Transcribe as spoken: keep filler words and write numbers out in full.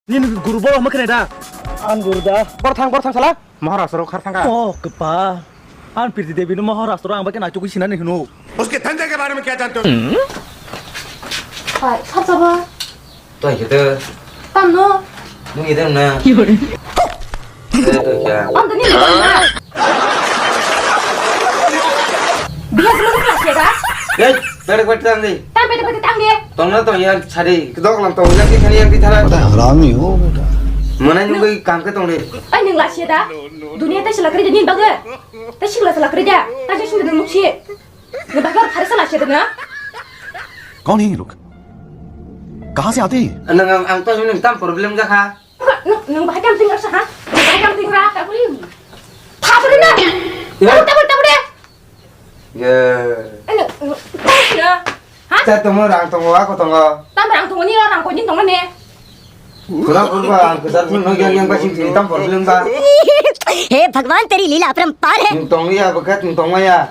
Nini guru borok hwnma khe nai da? An guru da. Bor thang, bor thang sala. Maharashtra khar thangkha. Oh, kepal. An Priti Devi no Maharashtra ang ba khe naichugwi sinani hwno. उसके धंधे के बारे में क्या जानते हो? Pai, khapsa ba. Tong khe to. Tam no. Nung idem na. Ki hore? Eh, to kya? Tam to ni na. Biya sila sila sila. Eh, beri beri tang di. Tam beri beri tang di. Tong na tong yang cari. Kedok lang tong yang di thani yang di thara. Pata hai, harami ho beta. Mana nung bai kam ke tong di. Ai nung la sila da. Dunia ta sila kri da ni baga. Ta sila sila kri da. Ta sila sila nung si. Ni baga hari sila sila na. कौन है ये लोग? कहाँ से आते हैं ये? Nang ang ang to nang tam problem ja kha. Nang nang bahai kam ting rasa ha? Bahai kam ting ra ta buli. Tha buli na. Ya. Tabul tabul tabul de. Ya. Ani na. Ha? Cha tongo rang tongo ako tongo. Tam rang tongo ni rang ko ni tongo ne. Pura pura ang kesar pun no yang yang basing tam problem ba. हे भगवान, तेरी लीला अपरंपार है। Nung tong ya bekat nung tong ya.